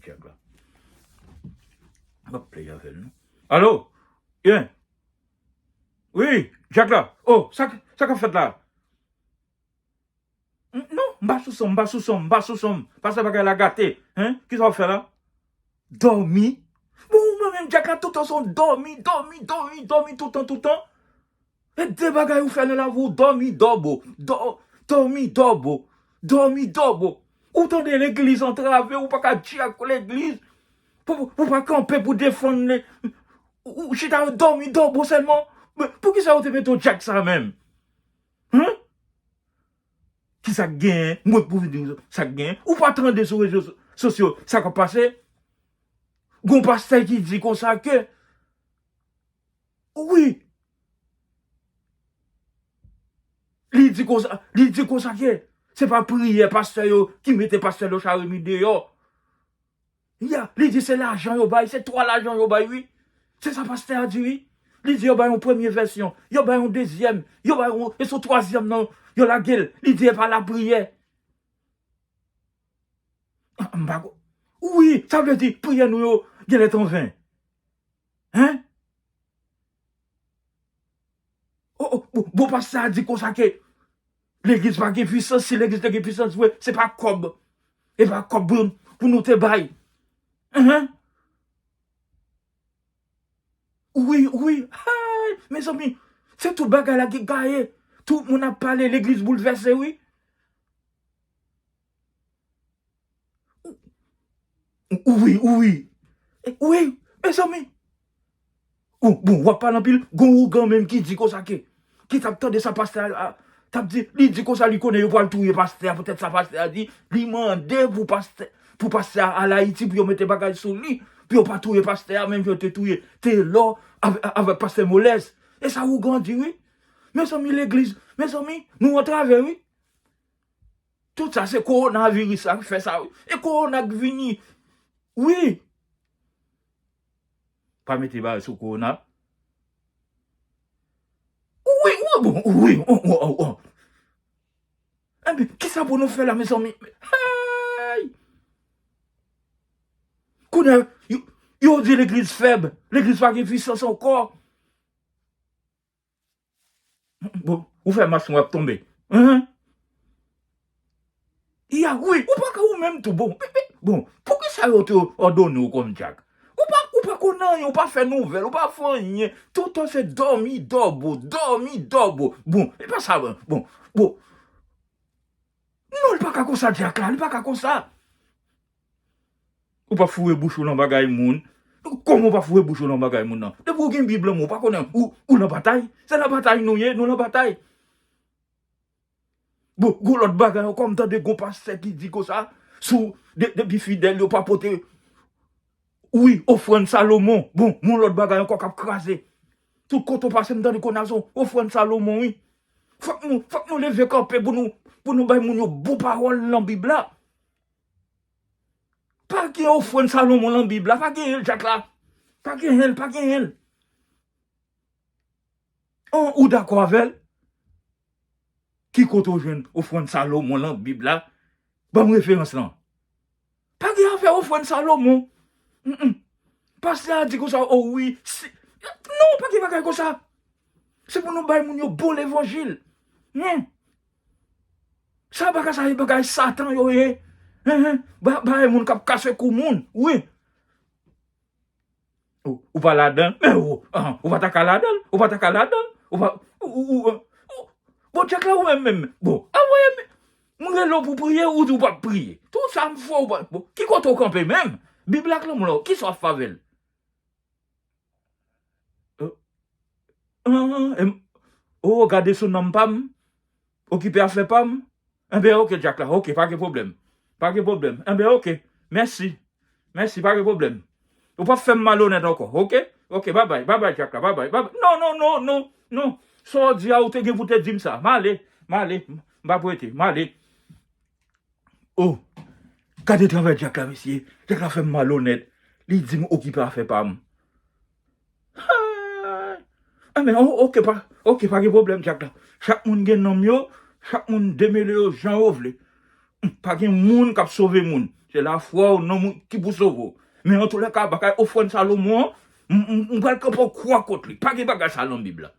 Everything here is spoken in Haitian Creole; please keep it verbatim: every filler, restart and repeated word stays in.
Djak la. M ap play avè l, non. Alo? Yen? Wi, Djak la. Oh, sa, sa k ap fèt la? Non, m pa sou son, m pa sou son, m pa sou son. Pastè bagay la gate. Hein? Kisa w ap fè la? Dòmi? Bon, ou menm, Djak la, toutan se yon dòmi, dòmi, dòmi, dòmi, toutan, toutan. E de bagay ou fè nan lavi w, dòmi, dòbo, dò-, dòmi, dòbo, dòmi, dòbo. Ou tande legliz antrave, ou pa ka di ak legliz. Pou, pou, ou pa kanpe pou defann le, ou, ou chita dòmi, dòbo sèlman. Men poukisa yo te mete w Djak sa menm? Hein? Kisa k genyen? Mwen pou vin di w sa k genyen. Ou pa tande sou rezo so-, sosyo sa k ap pase? Gon pastè ki di konsa ke, wi, li di konsa, li di konsa ke se pa priyè pastè yo ki mete pastè Lochard Remy deyò. Ya, li di se lajan yo bay, se twa lajan yo bay, wi. Se sa pastè a di, wi. Li di yo bay yon premye vèsyon, yo bay yon dezyèm, yo bay yon, e sou twazyèm nan, yo lage l. Li di e pa lapriyè. Ah, m pa ko-, wi, sa vle di priyè nou yo genlè t anven. Hein? Oh, oh, bon, bon, pastè a di konsa ke legliz pa gen pisans, si legliz te gen pisans vre, se pa kòb, e pa kòb pou, pou nou te bay. Hein? Wi, wi, hay, mezanmi, se tout bagay la ki gaye, tout moun ap pale, legliz boulvèse, wi. Wi, wi. Wi, mezanmi. Bon, bon, w ap pale anpil, gon ougan menm ki di konsa ke, ki t ap tande sa pastè a, a, t ap di, li di konsa li konnen yo pral touye pastè a, poutèt sa pastè a di, li mande pou pastè, pou pastè a al Ayiti, pou yo mete bagay sou li, pou yo pa touye pastè a, menm jan yo te touye Telò avè-, avèk pastè Molès. E sa ougan di, wi. Mezanmi, legliz, mezanmi, nou antrave, wi. Tout sa se kowonaviris la ki fè sa, wi. E kowona k vini. Wi. Pa mete bagay sou kowona. Wi, wi, bon, wi, oh, oh, oh, oh. Enben, kisa pou nou fè la, mezanmi? Hey! Kounye a, yo, yo di legliz fèb, legliz pa gen pisans ankò. Bon, ou fè mas mwen ap tonbe. Hein? Ya, wi, ou pa ka ou menm tou. Bon, men, men, bon, poukisa yo te òdone w kòm dyak? Ou pa, ou pa konn anyen, ou pa fè nouvèl, ou pa fè anyen. Toutan se dòmi dòbo, dòmi dòbo. Bon, e pa sa, bon, bon. Non, li pa ka konsa, dyak la, li pa ka konsa. Ou pa foure bouch ou nan bagay moun. Kòman ou pa foure bouch ou nan bagay moun nan? Depi ou gen Bib nan men w, ou pa konnen ou, ou nan batay? Se nan batay nou ye, nou nan batay. Bon, gon lòt bagay ankò, m tande gon pastè ki di konsa, sou, de, depi fidèl yo pa pote, wi, ofrann Salomon. Bon, gon lòt bagay ankò k ap kraze. Tout kote w pase, m tande konn a se ofrann Salomon, wi. Fòk nou, fòk nou leve kanpe pou nou, pou nou bay moun yo bon pawòl nan Bib la. Pa gen ofrann Salomon nan Bib la, pa genyen l, dyak la. Pa genyen l, pa genyen l. An, ou dakò avè l? Ki kote w jwenn ofrann Salomon nan Bib la? Ban m referans lan. Pa gen afè ofrann Salomon. Mm, mm. Pastè a di konsa, o wi, si, non, pa gen bagay konsa. Se pou nou bay moun yo bon levanjil. Hen. Sa bagay sa, se bagay Satan yo ye. Hen, hen. Ba-, bagay moun k ap kase kou moun. Wi. Ou, ou pa ladan l, men ou, ah, ou pa ta ka ladan l, ou pa ta ka ladan l, ou pa, ou, ou, ou, ou, bon, dyak la ou menm, menm, bon, a voye, m rele w pou priye, ou di w p ap priye. Tout sa m fè w pa, bon, ki kote w kanpe menm? Bib la k nan men w, kisa w ap fè avè l? Euh, ah, em, oh, gade sou nanm pa m, okipe afè pa m. Enben, oke, dyak la, oke, pa gen pwoblèm. Pa gen pwoblèm. Enben, oke, mèsi. Mèsi, pa gen pwoblèm. Ou p ap fè m malonèt ankò, oke? Oke, babay, babay, dyak la, babay, babay. Non, non, non, non, non. Sa w di a, ou te gen pou te di m sa. M ale, m ale, m p ap rete, m ale. Oh, gade travay dyak la, mesye. Dyak la fè m malonèt. Li di m okipe afè pa m. Hey! Enben, o-, oke, pa, oke, pa gen pwoblèm, dyak la. Chak moun gen nonm yo, chak moun demele yo jan yo vle. Pa gen moun k ap sove moun. Se lafwa w, nanm ou ki pou sove w. Men antoulèka, bagay ofrann Salomon an, m, m, m pral kanpe w kwa kont li. Pa gen bagay sa nan Bib la.